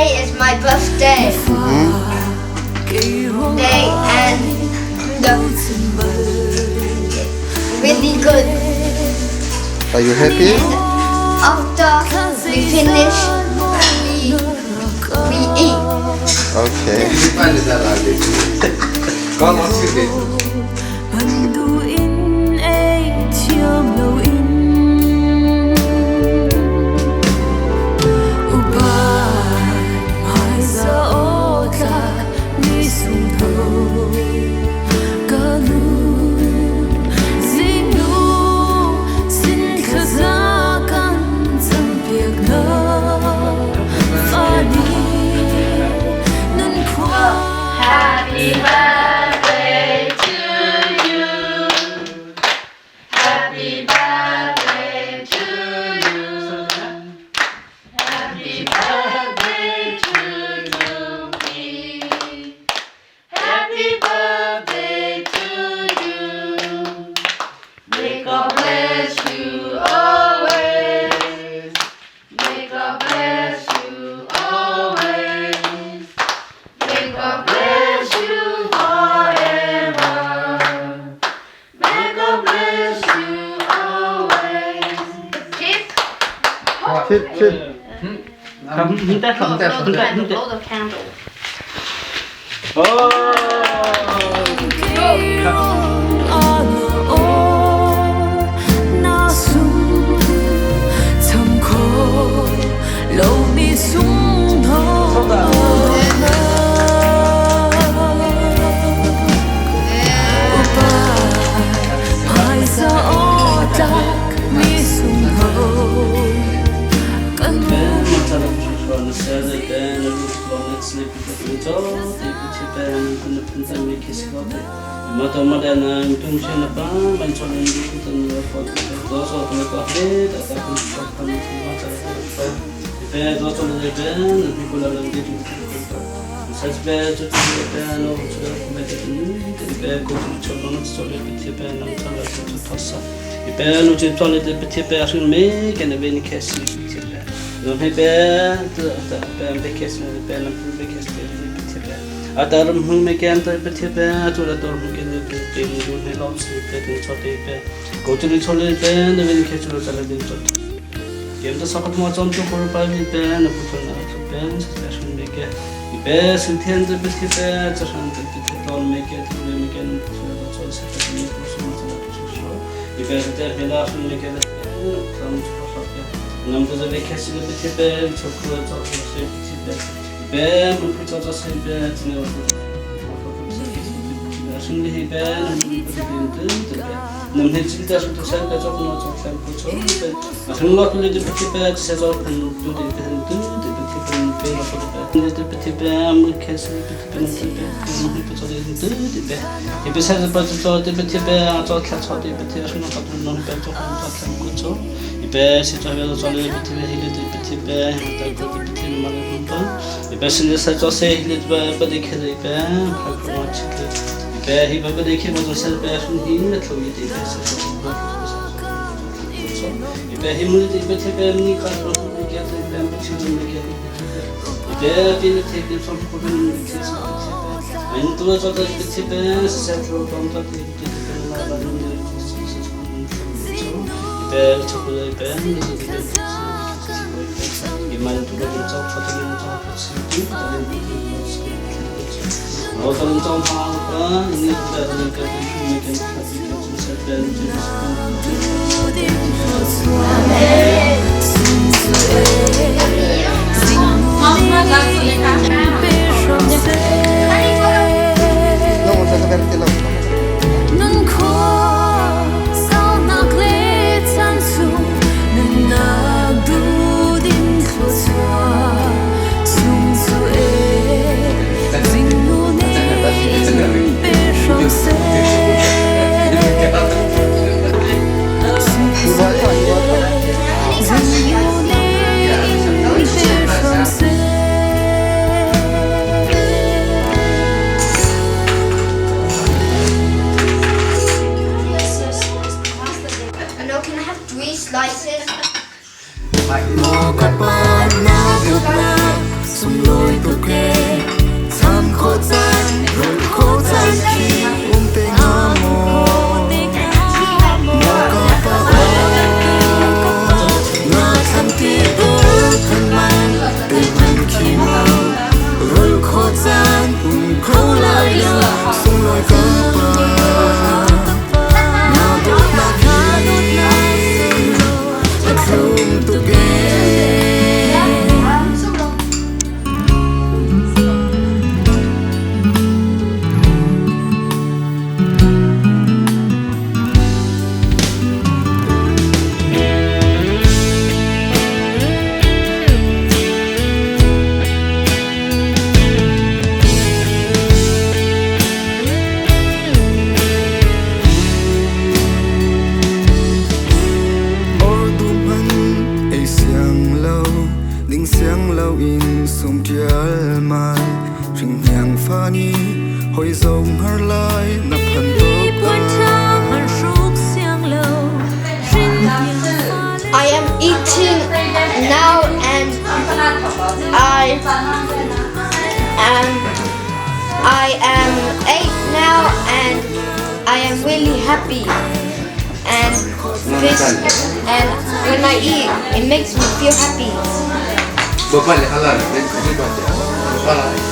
Today is my birthday. Day and the really good. Are you happy? After we finish, we eat. Okay. Happy birthday to you. Happy birthday to you. Happy birthday to you. Happy birthday to you. May God bless you always. May God bless you always. May God bless you forever. May God bless you always. Chip. Chip, chip. Blow the candle. No, sa verte lang. Siang loin sum ṭial mai hringhniang fa nih hawi zong har lai na phan tuk I am eating now and I am 8 now and I am really happy. And fish and when I eat it makes me feel happy. Bapak le halal. Bapak.